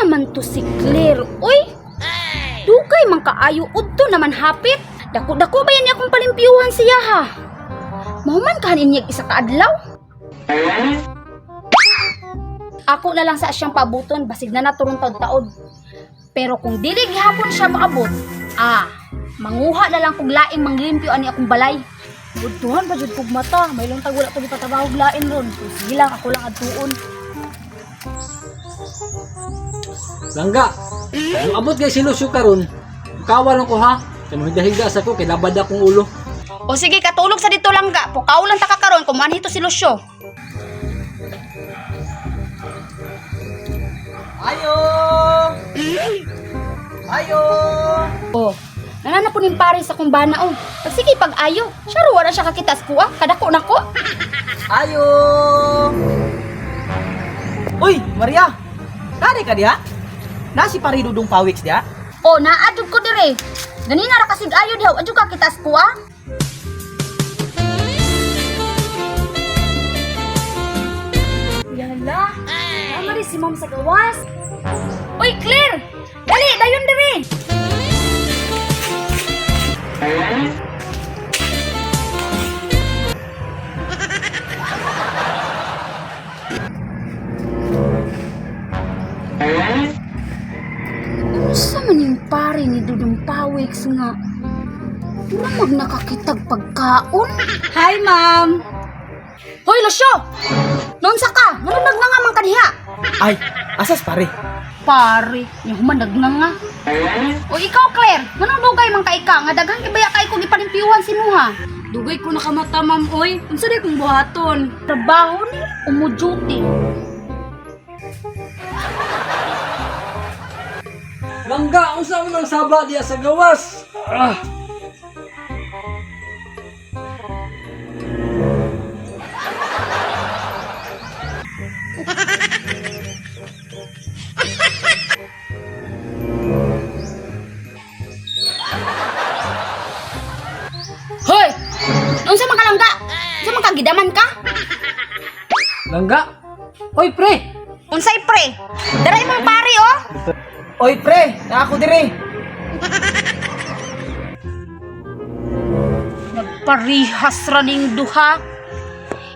naman to si Claire, uy? Dugay man kaayo udto naman hapit. Dako-dako ba yan niya akong palimpyuhan siya ha? Mahuman kahanin niya isa ka adlaw? Ako na lang sa siyang pabuton basig na naturong taod-taod. Pero kung dili gihapon siya maabot, manguha na lang kog laing manglimpyo ani akong balay. Budtuhan pa jud kog mata, may lang tag wala to gipatrabaho og lain ron. Sige lang, ako lang adtuon. Langga, kung abot kay si Lucio karon, kawa lang ko ha. Kay mahiga-higa sa ko kay labad akong ulo. O sige, katulog sa dito lang ga. Pukaw lang ta ka karon kung manhito si Lucio. Ayo! Ayo! Oh, nanana po ning pare sa kumbana oh. Pag sige pag ayo, siya ro wala siya kakita sa kuha, kadako nako. Ayo! Uy, Maria! Kari ka diha? Nasi pari dudong pawiks diha? Oh, naa jud ko dire. Ganina ra kasig ayo diha, adyo ka kita sa kuha. Yala. Tama rin si ma'am sa gawas. Uy, Claire! Dali, dayon dire. Unsa man yung pare ni Dudong Pawiks nga? Mura mag nakakitag pagkaon. Hi, ma'am. Hoy, Lucio! Noon sa ka, nganong nagnanga man ka diha? Ay, asas pare. Pare, yung human nagnanga. O ikaw, Claire, nganong dugay man ka ika nga daghan kay baya kay kog ipalimpyuhan si Muha. Dugay ko nakamata, ma'am, oy. Unsa day kong buhaton? Trabaho ni umuduty. Langga, unsa man ang saba diya sa gawas? Ah. Hoy! Unsa man ka langga? Unsa man ka gidaman ka? Langga. Oy pre, Unsay pre? Dara imong pare oh. Oy, pre! Na ako dire! Nagparihas ra ning duha.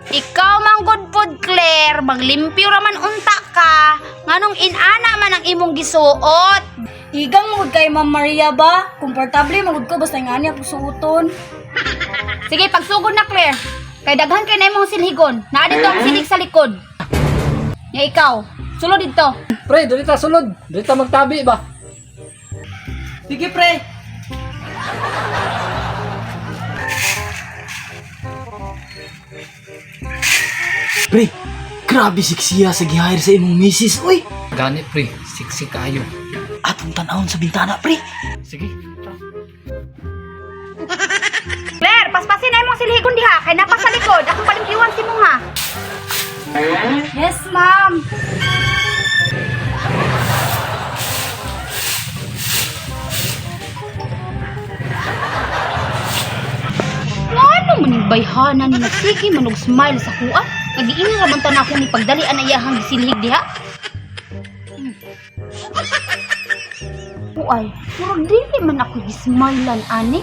Ikaw man gud pod Claire, maglimpyo ra man unta ka. Nganong inana man ang imong gisuot? Igang mugod kay Ma'am Maria ba? Komportable mugod ko basta nga niya suoton. Sige, pagsugod na Claire. Kay daghan kay na imong silhigon. Naa dito ang silig sa likod. Nya ikaw, sulod dito. Pre, dili ta sulod. Dili ta magtabi ba? Sige, pre! Pre, grabe siksiya sa gihire sa imong misis, uy! Gani pre, siksi kayo. Atong tanawon sa bintana, pre! Sige. Tara. Claire, paspasin na imong silhigon diha kay napa sa likod. Akong palimpyuhan si mong ha. Yes, ma'am. Ngano man yung bayhana ni nagsige man og smile sa kuha? Nagiingon ra man ta na ako ni pagdalian na iyahang gisilhig diha. Uay, murag dili man ako gismailan ani.